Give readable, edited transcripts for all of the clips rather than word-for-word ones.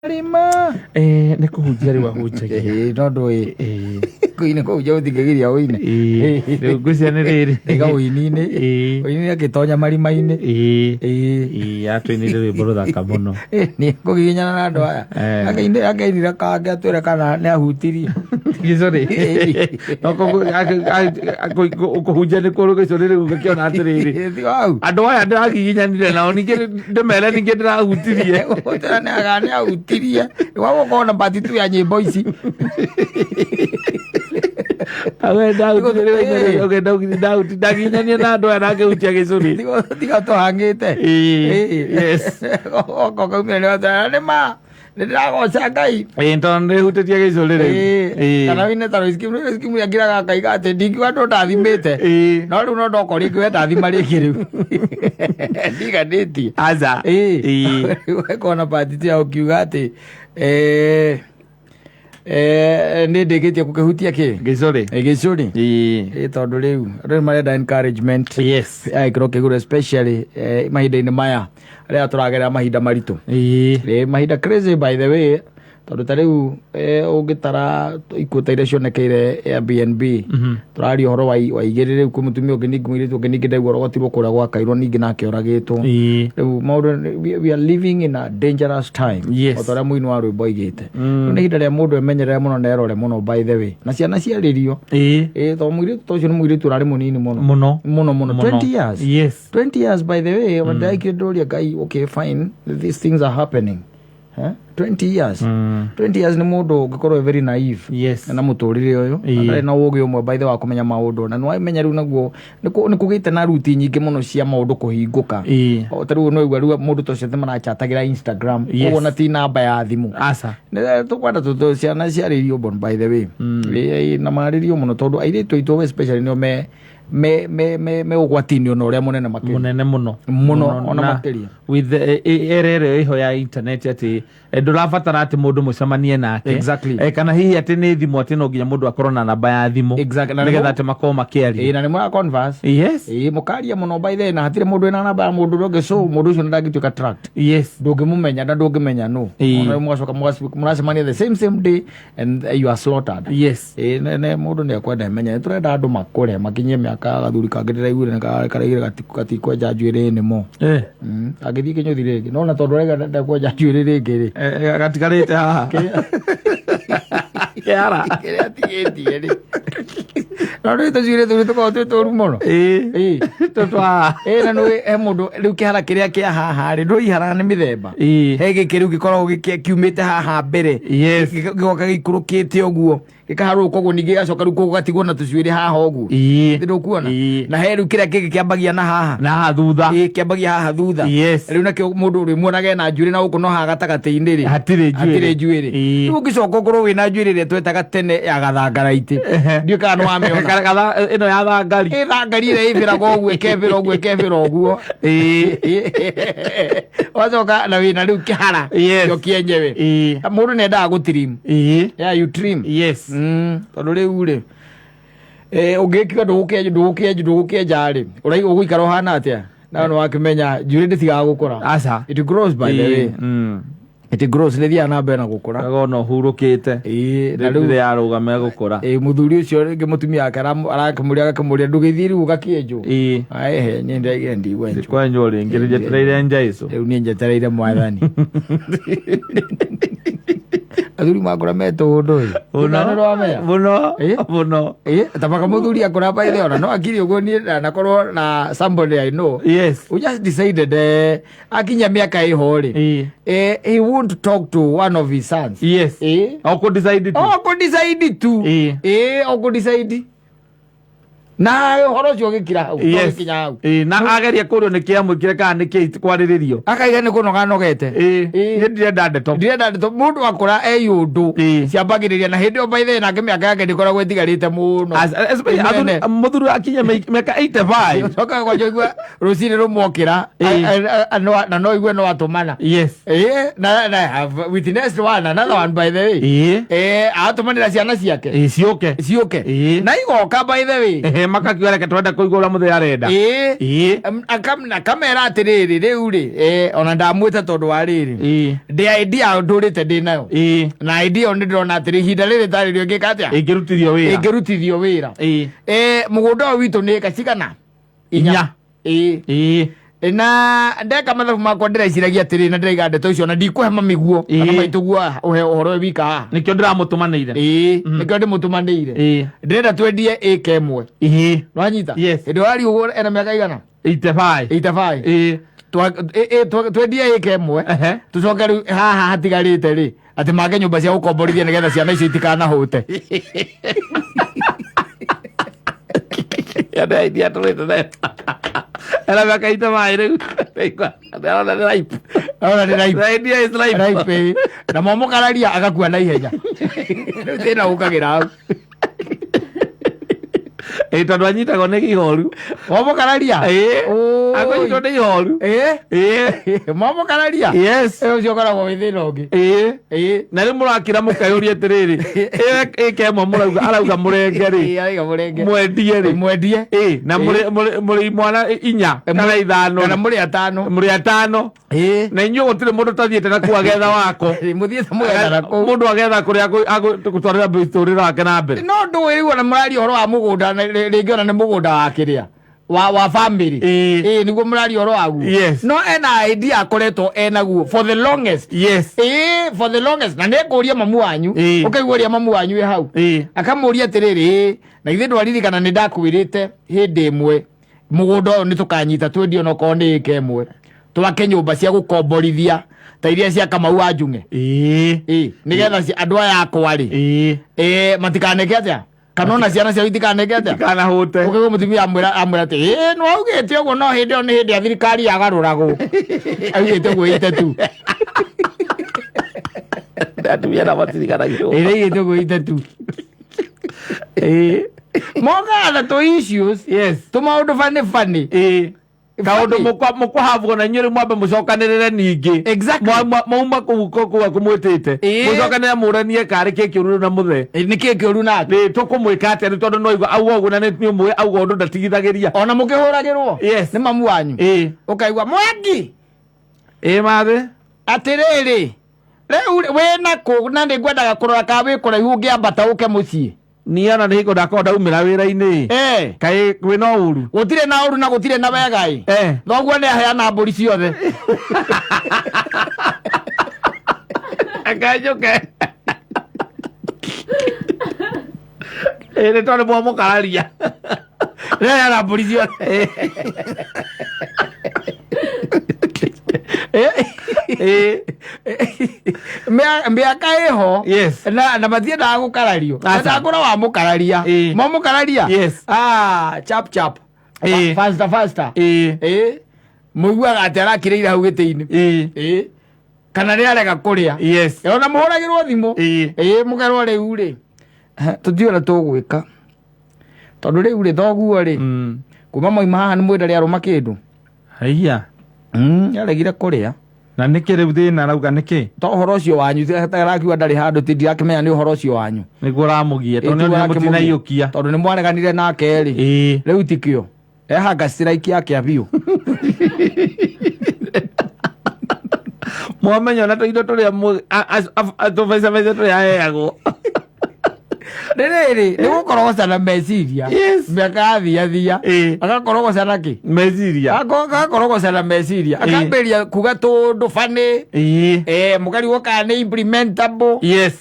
Rima. Nĩ kũhunjia rĩu ahunjagia. Ĩĩ, no ndũĩ. Kũine kũhunjia gũtingĩgiria ũine. Rĩu ngwĩciria nĩ rĩrĩ. Ĩga ũini-inĩ. Ũini-inĩ akĩtonya marima-inĩ. Atũinĩire rwĩmbo rũthaka mũno. Nĩ kũgiginyana na andũ aya. Akainire kangĩ atwĩre kana nĩ ahutirie. Gĩcũrĩ. No kũhunjia nĩ kũrũ gĩcũrĩ rĩu ngakĩona atĩrĩrĩ. Tiga hau. Andũ aya ndĩragiginyanire nao ningĩ ndĩmere ningĩ ndĩrahutirie. Gũtĩra nĩ aga nĩ ahutirie. Gwagũkorwo na part tu ya nyĩmbo ici. Ndagiginyania na andũ aya na ngĩhutia gĩcũrĩ. Tiga tũhang'ĩte. Yes. Oka kaumĩra nĩ watwĩra nĩ ma nĩ ndĩragoca Ngai. Ĩĩ, tondũ nĩhutĩtie gĩcũrĩ rĩu. Kana wine ta Lois Kimuri, Lois Kimuri akiraga akaiga atĩ ndingiuga andũ ndathimĩte. No rĩu no ndoka rĩngĩ we ndathima rĩngĩ rĩu. Ndiganĩtie. Aca. Wekona part tu ya ũkiuga atĩ nĩ ndĩkĩtie gũkĩhutia kĩ? Gĩcũrĩ. Gĩcũrĩ. Tondũ rĩu andũ nĩ marenda encouragement. Ya gĩkĩro kĩa igũrũ especially mahinda-inĩ maya rĩrĩa tũragerera mahinda maritũ. Mahinda crazy by the way, tondũ ta rĩu ũngĩtara ikuũ ta iria cionekeire Airbnb, tũraria ũhoro wa igĩrĩ rĩu, kwĩ mũtumia ũngĩ ningĩ, mũirĩtu ũngĩ ningĩ ndaigua rogotirwo kũrĩa gwa Kairwo ningĩ nake oragĩtwo. Rĩu maũndũ, we are living in a dangerous time. O ta ũrĩa mũini wa rwĩmbo aigĩte. Rĩu nĩ ihinda rĩa mũndũ emenyerere mũno na erore mũno by the way. Na ciana ciarĩrio. Tondũ mũirĩtu ta ũcio nĩ mũirĩtu ũrarĩ mũnini mũno. Mũno. Mũno mũno. Mũno. 20 years. 20 years by the way, mm. Ndaikire ndoria Ngai, okay fine, these things are happening. Eh? 20 years. 20 years nĩ mũndũ ũngĩkorwo very naive. Na mũtũrĩre ũyũ. Ndarĩ na ũgĩ ũmwe by the way wa kũmenya maũndũ. Na nĩwamenya rĩu naguo nĩ kũgĩte na ruti nyingĩ mũno cia maũndũ kũhingũka. O ta rĩu no igua rĩu mũndũ ta ũcio atĩ marachatagĩra Instagram. Koguo na ti namba ya thimũ. Aca. Nĩ tũkwenda tũtũ ciana ciarĩrio bon by the way. Na marĩrio mũno tondũ airĩtu aitũ especially nĩo me me me me me ũgwati-inĩ ona ũrĩa mũnene makĩria. Mũnene mũno. Mũno, ona Na makĩria. With the era ĩrĩa ĩho ya internet atĩ ndũrabatara atĩ mũndũ mũcemanie nake. Kana hihi atĩ nĩ thimũ atĩ no nginya mũndũ akorwo na namba ya thimũ. Na Nĩgetha atĩ makorwo makĩaria. Na nĩ mũra converse. Mũkaria mũno by the way, na hatirĩ mũndũ wĩna namba ya mũndũ ũrĩa ũngĩ, so mũndũ ũcio ndangĩtuĩka tracked. Ndũngĩmũmenya na ndũngĩmenya nũ. Ona mũgacoka mũracemania the same same day and you are slaughtered. Ĩĩ, ne mũndũ nĩ ekwenda emenya. Nĩ tũrenda andũ makũre makinyie mĩaka gathuri kangĩ ndĩraiguire nĩ karaigire gatikwenja njuĩrĩ nĩmo. Angĩthiĩ kĩnyũthi rĩngĩ no na tondũ araiga ndekwenja njuĩrĩ rĩngĩ rĩ. Gatigarĩte haha. Kĩara. Kĩrĩa atigĩtie rĩ. No rĩu tũcuĩrĩ tũu tũkoragwo twĩ tũru mũno. Tũtwa. Na nĩ he mũndũ rĩu kĩhara kĩrĩa kĩa haha rĩ, ndũĩ ihara nĩ mĩthemba. He gĩkĩ rĩu gĩkoragwo kiumĩte haha mbere. Gĩgoka gĩikũrũkĩte ũguo. Gĩkaharũrũka ũguo ningĩ gĩgacoka rĩu koguo gatigwo na tũcuĩrĩ haha ũguo. Ndũkuona? Na he rĩu kĩrĩa kĩngĩ kĩambagia na haha. Na haha thutha. Kĩambagia haha thutha. Rĩu nakĩo mũndũ ũrĩmuonaga ena njuĩrĩ na gũkũ no haha gatagatĩ-inĩ rĩ. Hatirĩ njuĩrĩ. Hatirĩ njuĩrĩ. Rĩu ũngĩcoka ũkorwo wĩna njuĩrĩ ĩrĩa twetaga tene ya gathangaraitĩ. Ndiũĩ kana nĩ wamĩona. Ĩno ya thangari. Ĩ thangari ĩrĩa ĩbĩraga ũguo ĩkebĩra ũguo ĩkebĩra ũguo. Wacoka na wĩna rĩu kĩhara. Kĩo kĩenyewe. Mũndũ nĩ endaga gũtrim. Yeah, you trim. Tondũ rĩu rĩ, ũngĩkiuga ndũgũkĩenja rĩ, ũgũikara ũhana atĩa? Na nĩ wakĩmenya njuĩrĩ ndĩtigaga gũkũra. Aca. It grows by the way. It grows, nĩ ĩthiaga na mbere na gũkũra. Kaga ona ũhurũkĩte. Na rĩu Rĩrĩa yarũgama ĩgũkũra. Mũthuri ũcio rĩngĩ mũtumia wake arakĩmũria agakĩmũria ndũgĩthiĩ rĩu ũgakĩenjwo. Aehe, niĩ ndĩraigire ndigwenjwo. Ndikwenjwo rĩngĩ, njetereire Jesũ. Rĩu niĩ njetereire mwathani. Athuri makũra metũndũ ĩ. Mũno. Nĩ rwamenya. Mũno. Mũno. Tabaka mũthuri akũra by the way, ona no akiri ũguo niĩ ndanakorwo na somebody I know. Who just decided akinya mĩaka ĩho rĩ. He won't talk to one of his sons. O kũ decide tu. O kũ decide tu. O kũ decide. Na ũhoro ũcio ũgĩkira hau. Ũgĩkinya hau. Na ageria kũrio nĩ kĩamwĩkire kana nĩ kĩ kwarĩrĩrio. Akaiga nĩ kũnoga nogete. Niĩ ndirenda ndeto. Ndirenda ndeto. Mũndũ akũra eyũndũ. Ciambagĩrĩria na hĩndĩ ĩyo by the way nake mĩaka yake ndĩkoragwo ĩtigarĩte mũno. Especially Ĩmene. mũthuri akinya mĩaka 85. Ũcokaga kwanja ũigua rũcinĩ rũmokĩra, na no igue no atũmana. Na I have witnessed one, another one by the way. Atũmanĩra ciana ciake. Ciũke. Ciũke. Na igoka by the way. Makakiuga reke twenda kũigua ũrĩa mũthee arenda. Ĩĩ. Ĩĩ. Akamera atĩrĩrĩ, rĩu rĩ, ona ndamwĩta tondũ wa rĩrĩ, ndĩ idea ndũrĩte ndĩ nayo, na idea ĩyo nĩ ndĩrona atĩrĩ, ihinda rĩrĩ tarĩ rĩo ĩngĩka atĩa, Ĩngĩrutithio wĩra. Ĩngĩrutithio wĩra. Mũgũnda ũyũ witũ nĩ ĩka cigana? 4. Ĩĩ. Na ndeka mathabu makwa, ndĩreciragia atĩrĩ, na ndĩraiga ndeto icio na ndikũhe mamiguo kana maitũguo ũhe ũhoro wĩ wika haha. Nĩkĩo ndĩramũtũmanĩire. Ĩĩ, nĩkĩo ndĩmũtũmanĩire. Ndĩrenda twendie ĩka 1. Nwanyita? Yes. Hĩndĩ wari ũguo ena mĩaka igana? 85. 85. Ĩĩ. Twendie ĩka 1, tũcoke rĩu haha hatigarĩte rĩ, atĩ make nyũmba cia gũkomborithia nĩgetha ciana icio itikanahũte. Ĩyo idea tũrĩte nayo. Ena mĩaka 85 rĩu. Ndĩrona nĩ ripe. Ona nĩ ripe. The idea is ripe. Ripe, ĩĩ. Na mwamũkararia agakua na ihenya. Rĩu thĩna ũkagĩra hau. Ĩĩ, tondũ anyitagwo nĩ ihoru. Mwamũkararia. Ĩĩ. Oi. Akũnyitwo nĩ ihoru. Ĩĩ. Ĩĩ. Mwamũkararia. Yes. Ĩ, ũcio ũkoragwo wĩ thĩna ũngĩ. Ĩĩ. Ĩĩ. Na rĩu mũrakira mũkeyũria atĩrĩrĩ, ĩyo ĩka 1 mũrauga arauga mũrenge rĩ, Ĩĩ, arauga mũrenge. Mwendie rĩ. Mwendie. Ĩĩ, na mũrĩ imwana 4 kana 5. Kana mũrĩ 5. Mũrĩ 5. Ĩĩ. Na inyuĩ gũtirĩ mũndũ ũtathiĩte na kũu agetha wako. Ĩĩ, mũthiĩte mũgetha na kũu. Mũndũ agetha kũrĩa gũtwarĩra mũtũrĩre wake na mbere. No ndũĩ rĩu ona mũraria ũhoro wa mũgũnda na rĩngĩ ona nĩ mũgũnda wa kĩrĩa wa family. Ĩĩ. Ĩĩ, nĩguo mũraria ũhoro waguo. Yes. No ena idea akoretwo enaguo for the longest. Yes. Ĩĩ, for the longest. Na nĩngũria mamu wanyu. Ĩĩ. Ũkaigua ũrĩa mamu wanyu ĩ hau. Ĩĩ. Akamũria atĩrĩrĩ, ĩĩ, na ithuĩ ndwaririkana nĩ ndakwĩrĩte hĩndĩ ĩmwe mũgũnda ũyũ nĩ tũkanyita twendie onokorwo nĩ ĩka 1, twake nyũmba cia gũkomborithia ta iria cia Kamau wa Njung'e. Ĩĩ. Ĩĩ, nĩgetha andũ aya akwa rĩ, Ĩĩ. ĩĩ, matikaneke atĩa, kana ona ciana ciao itikaneke atĩa, Kanahũte. Ũkaigua mũtumia amwĩra atĩ ĩĩ, nĩ waugĩte ũguo, no hĩndĩ ĩyo nĩ hĩndĩ ya thirikari yagarũragwo, augĩte ũguo ĩte tu. Atumia na matiriganagĩrwo. Ĩrĩa augĩte ũguo ĩte tu. Ĩĩ. Mokaga na tũ issues, Yes. tũ maũndũ funny funny. Ĩĩ. Kaũndũ Funny. mũkũhavwo na inyuĩ rĩu mwambe mũcokanĩrĩre ningĩ. Exactly. Mwauma kũu kũu akũmwĩtĩte. Ĩĩ. Mũcokanĩrĩre mũranie karĩ kĩ kĩũru rĩu na mũthee. Ĩ, nĩ kĩ kĩũru nake? Nĩ tũkũmwĩka atĩa rĩu tondũ no aigua auga ũguo na nĩ ũmũĩ auga ũndũ ndatigithagĩria. Ona mũkĩhũragĩrwo Yes. nĩ mamu wanyu, Ĩĩ. ũkaigua mwangi. Ĩĩ mathĩ. Atĩrĩrĩ, rĩu wĩna kũ na nĩ ngwendaga kũrora kana wĩ kũraihu ũngĩambata ũke mũciĩ. Niĩ ona nĩ hingo ndakorwo ndaumĩra wĩra-inĩ. Kaĩ kwĩna ũru? Gũtirĩ na ũru na gũtirĩ na wega ĩ. Thoguo nĩ aheana mbũri ciothe. Reke njũke. Ĩĩ, nĩ tondũ mwamũkararia. Nĩ aheana mbũri ciothe. Ĩĩ. Mĩaka ĩho. Yes. Na matiendaga gũkarario. Aca. Ndakũra wamũkararia. Ĩĩ. Mwamũkararia. Yes. Ah, chap chap. Ĩĩ. Faster faster. Ĩĩ. Ĩĩ. Mũiguaga atĩ arakirĩire hau gĩtĩ-inĩ. Ĩĩ. Ĩĩ. Kana nĩ arega kũrĩa. Yes. Ona mũhũragĩrwo thimũ. Ĩĩ. Ĩĩ, mũkerwo rĩu rĩ, tũtiũĩ ũrĩa tũgwĩka. Tondũ rĩu rĩ, thoguo rĩ, kuma moima haha nĩ mwĩnda rĩarũma kĩndũ. Haiya. Aregire kũrĩa. Na nĩkĩ rĩu thĩna arauga nĩkĩ? To ũhoro ũcio wanyu, arakiuga ndarĩ handũ, ti ndirakĩmenya nĩ ũhoro ũcio wanyu. Nĩguo ũramũgia, tondũ Ĩĩ, nĩ tiguo mũtinaiyũkia. Tondũ nĩ mwareganire nake rĩ. Ĩĩ. Rĩu tikĩo. Ehanga strike yake ya biũ. Mwamenya ona tũindo tũrĩa tũbecabece tũrĩa aheagwo. Rĩrĩrĩ, nĩ gũkorogoca na meciria. Yes. Mĩaka yathiathia. Ĩĩ. Agakorogoca na kĩ? Meciria. Agakorogoca na meciria. Ĩĩ. Akambĩrĩria kuga tũndũ funny. Ĩĩ. Mũkarigwo kana nĩ implementable. Yes.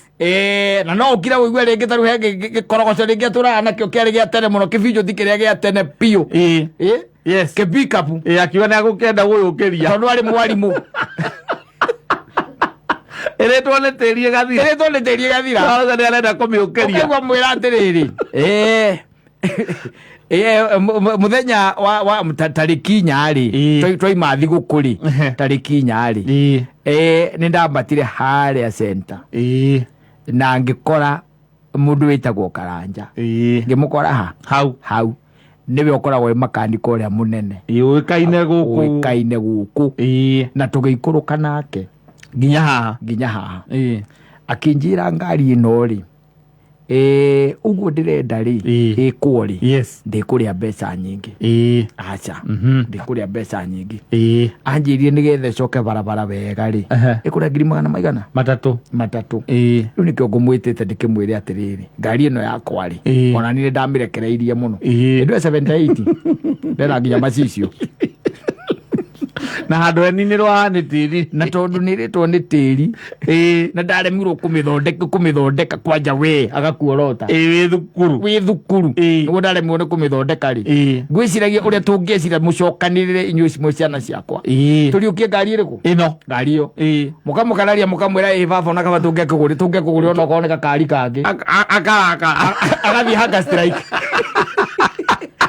Na no ũkire ũigue rĩngĩ ta rĩu he gĩkorogoco rĩngĩ atũraga nakĩo kĩarĩ gĩa tene mũno, kĩbinjũ ti kĩrĩa gĩa tene biũ. Ĩĩ. Ĩĩ. Yes. Kĩpikapu. Ĩĩ, akiuga nĩ agũkĩenda gũyũkĩria. Tondũ arĩ mwarimũ. Ĩrĩtwo nĩ tĩri ĩgathira. Ĩrĩtwo nĩ tĩri ĩgathira. Arauga nĩ arenda kũmĩũkĩria. Ũkaigua mwĩra atĩrĩrĩ, mũthenya wa tarĩki 4 rĩ, Ĩĩ. twaima thigũkũ rĩ, tarĩki 4 rĩ, Ĩĩ. Nĩ ndambatire harĩa center. Ĩĩ. Na ngĩkora mũndũ wĩtagwo Karanja. Ĩĩ. Ngĩmũkora ha? Hau. Hau. Nĩwe ũkoragwo wĩ makanika ũrĩa mũnene. Ĩĩ, ũĩkaine gũkũ. Ũĩkaine gũkũ. Ĩĩ. Na tũgĩikũrũka nake. Nginya haha. Nginya haha. Ĩĩ. Akĩnjĩra ngari ĩno rĩ, Ũguo ndĩrenda rĩ, Ĩĩ. ĩkwo rĩ, Yes. ndĩkũrĩa mbeca nyingĩ. Ĩĩ. Aca, Mhm. ndĩkũrĩa mbeca nyingĩ. Ĩĩ. Anjĩrire nĩgetha ĩcoke barabara wega rĩ, Ehe. ĩkũrĩa ngiri magana maigana? 3. 3. Ĩĩ. Rĩu nĩkĩo ngũmwĩtĩte ndĩkĩmwĩre atĩrĩrĩ, ngari ĩno yakwa rĩ, Ĩĩ. ona niĩ nĩndamĩrekereirie mũno. Ĩĩ. Ĩndũ ya 78 ndena nginya macicio. Na handũ heninĩrwo nĩ tĩri. Na tondũ nĩrĩtwo nĩ tĩri. Ĩĩ. Na ndaremirwo kũmĩthondeka kwanja we agakuorota. Ĩĩ, wĩ thukuru. Wĩ thukuru. Ĩĩ. Nĩguo ndaremirwo nĩ kũmĩthondeka rĩ. Ĩĩ. Ngwĩciragia ũrĩa tũngĩecira mũcokanĩrĩre inyuĩ mwĩ ciana ciakwa. Ĩĩ. Tũriũkie ngari ĩrĩkũ? Ĩno. Ngari ĩyo. Ĩĩ. Mũkamũkararia mũkamwĩra ĩ baba ona kaba tũngĩakũgũrĩra ona okorwo nĩ gakari kangĩ. Akaraka. Agathiĩ hunger strike.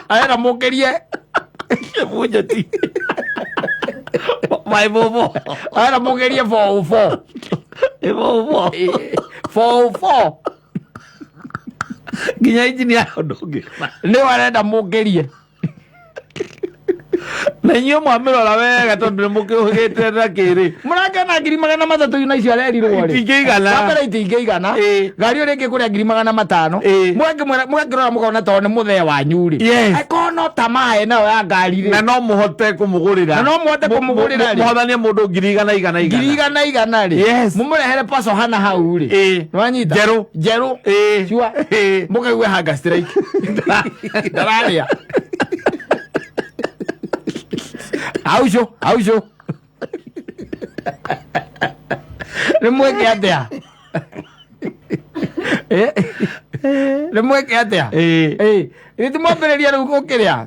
Arenda mũkĩrie. Bunjeti. My bobo. Arenda mũkĩrie 404. Bobo. 404. Nginya injini yayo ndũngĩona. Nĩwe arenda mũkĩrie. Na inyuĩ mwamĩrora wega tondũ nĩ mũkĩũhĩgĩte na kĩrĩ. Mũrakĩona ngiri 300 na icio arerirwo rĩ. Itingĩigana. Wa mbere itingĩigana. Ĩĩ. Ngari ĩyo rĩngĩ kũrĩa ngiri 500. Ĩĩ. Mũgakĩrora mũkona tondũ nĩ mũthee wanyu rĩ. Yes. Angĩkorwo no tamaa ĩnayo ya ngari rĩ. Na no mũhote kũmũgũrĩra. Na no mũhote kũmũgũrĩra rĩ. Mũhothanie mũndũ ngiri igana igana igana. Ngiri igana igana rĩ. Yes. Mũmũrehere paco hana hau rĩ. Ĩĩ. Nĩwanyita? Njerũ. Njerũ. Ĩĩ. Sure. Ĩĩ. Mũkaigue hunger strike. Ndararĩa. Aucio, aucio. Nĩ mwĩke atĩa? Nĩ mwĩke atĩa? Ĩĩ. Ĩĩ. Nĩ timwambĩrĩria rĩu ũkĩrĩa?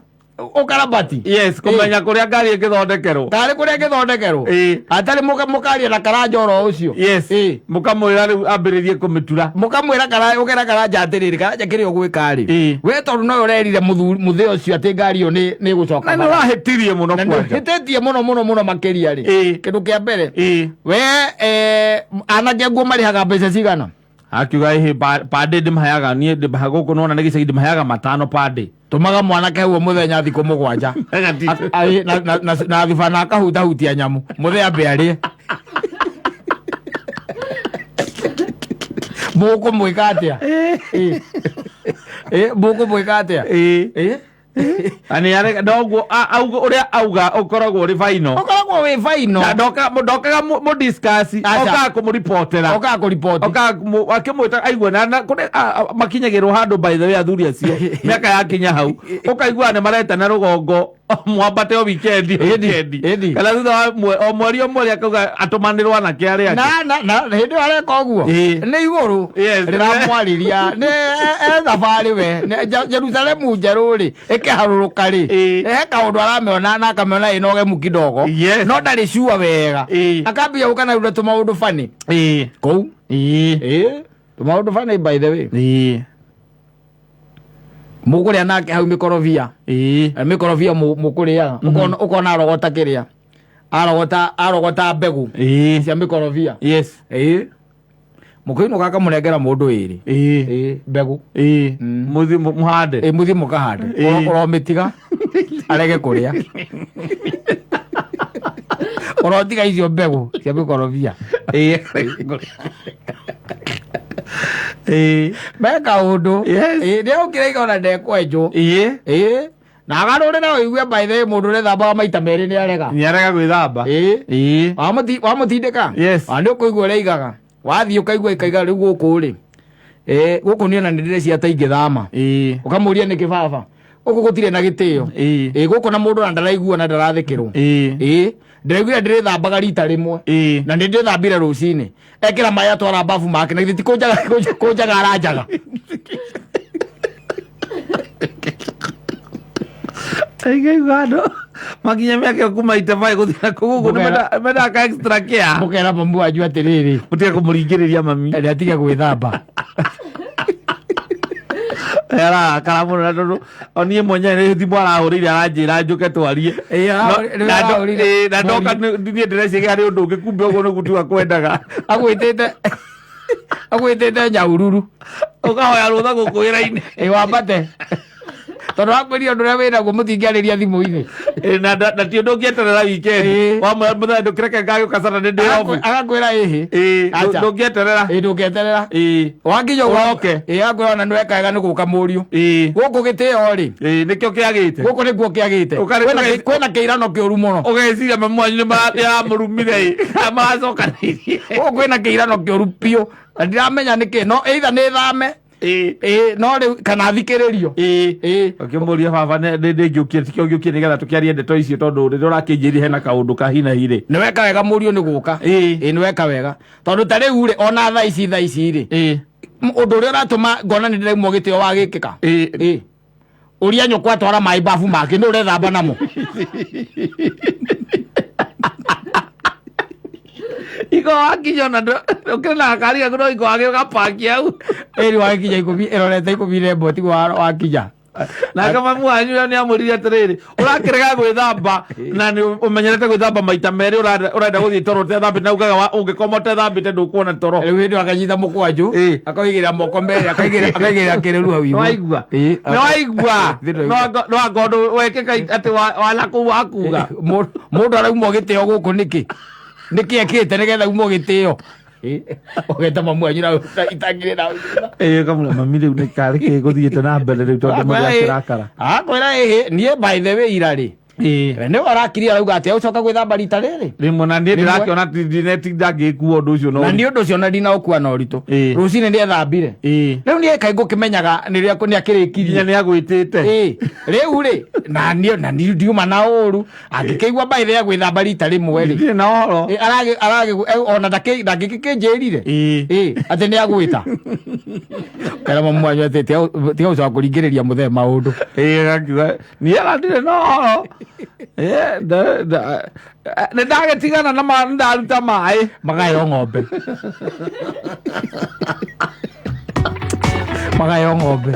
Ũkarabati? Yes, kũmenya kũrĩa ngari ĩngĩthondekerwo. Tarĩ kũrĩa ĩngĩthondekerwo? Ĩĩ. Atarĩ mũkaria na karanja oro ũcio? Yes. Ĩĩ. Mũkamwĩra rĩu ambĩrĩrie kũmĩtura. Mũkamwĩra ũkera karanja atĩrĩrĩ, karanja kĩrĩa ũgwĩka rĩ. Ĩĩ. We tondũ nowe ũrerire mũthee ũcio atĩ ngari ĩyo nĩ ĩgũcoka Na nĩ barabara. ũrahĩtirie mũno Na nĩ kwanja. ũhĩtĩtie mũno mũno mũno makĩria rĩ. Ĩĩ. Kĩndũ kĩa mbere. Ĩĩ. We, anake nguo marĩhaga mbeca cigana? Akiuga ĩhĩ pande ndĩmaheaga niĩ ndĩmaheaga gũkũ nĩwona nĩ gĩcagi ndĩmaheaga 5 pande. Tũmaga mwanake hau mũthenya thikũ 7. Na thuba na akahutahutia nyamũ. Mũthee ambe arĩe. Mũkũmwĩka atĩa? Mũkũmwĩka atĩa? Ĩĩ. Na nĩ arega, noguo, auga, ũrĩa auga ũkoragwo ũrĩ final. Ũkoragwo wĩ final. Na ndokaga mũdiscuss, Aca. okaga kũmũripotera. Okaga kũripoti. Okaga akĩmwĩta, aigua, na kũrĩ, makinyagĩrwo handũ by the way athuri acio, mĩaka yakinya hau, ũkaigua nĩ maretana rũgongo, mwambate o weekend, weekend. ĩni. Kana thutha wa o mweri o mweri akauga atũmanĩrwo anake arĩa angĩ. Na hĩndĩ ĩyo areka ũguo, Ĩĩ. nĩ igũrũ Yes. rĩramwarĩria, nĩ e thabarĩ we, nĩ Jerusalemu njerũ rĩ, ĩkĩharũrũka rĩ, Ĩĩ. he kaũndũ aramĩona na akamĩona ĩna ũgemu kidogo. Yes. No ndarĩ sure wega. Ĩĩ. Akambia gũka na rĩu tũmaũndũ funny. Ĩĩ. Kũu. Ĩĩ. Ĩĩ. Tũmaũndũ funny by the way. Ĩĩ. Mũkũrĩa nake hau mĩkorobia. Ĩĩ. Mĩkorobia mũkũrĩaga. Ũkona arogota kĩrĩa. Arogota mbegũ. Ĩĩ. Cia mĩkorobia. Yes. Ĩĩ. Mũkĩinũka akamũnengera mũndũ ĩrĩ. Ĩĩ. Ĩĩ, mbegũ. Ĩĩ. Mũthiĩ mũhande. Ĩĩ, mũthiĩ mũkahande. Ĩĩ. Ũromĩtiga arege kũrĩa. Ũrotiga icio mbegũ cia mĩkorobia. Ĩĩ. Ĩĩ. Me kaũndũ. Yes. Ĩĩ, nĩaũkĩra igona ndekwenjwo. Ĩĩ. Ĩĩ. Na agarũrĩra ũigue by the way mũndũ ũrethambaga maita merĩ nĩarega. Nĩarega gwĩthamba. Ĩĩ. Ĩĩ. Wamũtindĩka? Yes. Wa nĩ ũkũigua ũrĩa aigaga. Wathiĩ ũkaigua ĩkaiga rĩu gũkũ rĩ. Ĩĩ, gũkũ niĩ ona nĩ ndĩreciria ta ingĩthama. Ĩĩ. Ũkamũria nĩkĩ baba? Gũkũ gũtirĩ na gĩtĩo. Ĩĩ. Ĩĩ, gũkũ na mũndũ ona ndaraigua na ndarathĩkĩrwo. Ĩĩ. Ĩĩ. Ndĩraiguire ndĩrĩthambaga rita rĩmwe. Ĩĩ. Na nĩ ndĩthambire rũcinĩ. Ekĩra maĩ atwara bafu make, na githĩ ti kũnjaga aranjaga. Aigua andũ makinya mĩaka ĩyo kuma itebai gũthiĩ na kũu gũkũ nĩ mendaga ka extra care. Mũkera mamu wanyu atĩrĩrĩ. Mũtige kũmũringĩrĩria mami. Nĩ atige gwĩthamba. Arakara mũno na tondũ o niĩ mwenyewe nĩ thimũ arahũrĩire aranjĩra njũke twarie. Ĩĩ, nĩ arahũrĩire. Na ndoka niĩ ndĩreciria harĩ ũndũ ũngĩ kumbe ũguo nĩguo tiga kwendaga. Agwĩtĩte nyaururu. Ũkahoya rũtha gũkũ wĩra-inĩ. Ĩĩ, wambate. Tondũ wakwĩria ũndũ ũrĩa wĩnaguo mũtingĩarĩria thimũ-inĩ. Ĩ, na ti ũndũ ũngĩeterera weekend. Wamwĩra mũthenya ndũkĩreke ngagĩũka Saturday ndĩ off. Agakwĩra ĩhĩ. Ĩ, Acha. ndũngĩeterera. Ĩ, ndũngĩeterera. Ĩ. Wakinya ũguo- Ũroke. Ĩ, agakwĩra ona nĩweka wega nĩ gũka mũriũ. Ĩ. Gũkũ gĩtĩo rĩ. Ĩ, nĩkĩo kĩagĩte. Gũkũ nĩkuo kĩagĩte. Kwĩna kĩirano kĩũru mũno. Ũgeciria mamu wanyu nĩ nĩaramũrumire ĩ, maracokanĩirie. Gũkũ kwĩna kĩirano kĩũru biũ. Na ndiramenya nĩkĩ. No either nĩ thame. Ĩ. Ĩ, no rĩu kana thikĩrĩrio. Ĩ. Ĩ. Ũkĩmũria baba nĩ ngĩũkire tikĩo ngĩũkire nĩgetha tũkĩarie ndeto icio tondũ rĩrĩa ũrakĩnjĩrire hena kaũndũ ka hi na hi rĩ. Nĩ weka wega mũriũ nĩ gũka. Ĩ. Ĩ, nĩ weka wega. Tondũ ta rĩu rĩ, ona thaa ici rĩ. Ĩ. Ũndũ ũrĩa ũratũma ngona nĩ ndĩraumwo gĩtĩo wagĩkĩka. Ĩ. Ĩ. Ũria nyũkwa atwara maĩ babu make nĩ ũrethamba namo. Iko wakinya ona ũkĩrĩ na gakari gaku no iko wagĩ ũgapaki hau. Ĩri wakinya 10 ĩrorete 11 tiguo wakinya. Nake mamu wanyu nĩ amũririe atĩrĩrĩ, ũrakĩrega gwĩthamba na nĩ ũmenyerete gwĩthamba maita merĩ, ũrenda gũthiĩ toro ũtethambĩte, na ugaga ũngĩkoma ũtethambĩte ndũkuona toro. Rĩu hĩndĩ ĩyo akanyita mũkwanjũ. Akaigĩrĩra moko merĩ akaigĩrĩra kĩrĩru hau igũrũ. Nĩwaigua? Ĩ. Nĩwaigua? Ndĩraigua. No anga ũndũ wekĩka atĩ wana kũu wakuga. Mũndũ araumwo gĩtĩo gũkũ nĩkĩ? Nĩkĩ ekĩte nĩgetha aumwo gĩtĩo? Ũgeta mamu wanyu na itangĩrĩ na Ĩ, ũkamwĩra mami rĩu nĩ karĩ kĩ gũthiĩte na mbere rĩu tondũ mũndũ akĩrakara. Akwĩra ĩhĩ niĩ by the way ira rĩ. Nĩwe arakirie arauga atĩ agũcoka gwĩthamba rita rĩrĩ. Rĩmwe na niĩ Rĩmwe. ndĩrakĩona ndingĩkua ũndũ ũcio Na nĩ ũndũ ũcio na ndinaũkua na ũritũ. Rũcinĩ nĩ ethambire. Rĩu niĩ kaĩ ngũkĩmenyaga nĩ rĩrĩa nĩ akĩrĩkirie. Nginya nĩ agwĩtĩte. Ĩ, rĩu rĩ na niĩ na niĩ ndiuma na ũru angĩkĩigua by the way gwĩthamba rita rĩmwe rĩ. Ndirĩ na ũhoro. Ĩ, aragĩ ona ndangĩkĩnjĩrire. Ĩ, atĩ nĩ agwĩta. Kera mamu wanyu atĩ tiga gũcoka kũringĩrĩria mũthee maũndũ. Ĩ, agakiuga niĩ ona ndirĩ na ũhoro. Ĩ, nĩ ndagĩtigana na nĩ ndaruta maĩ. Magayo ng'ombe. Magayo ng'ombe.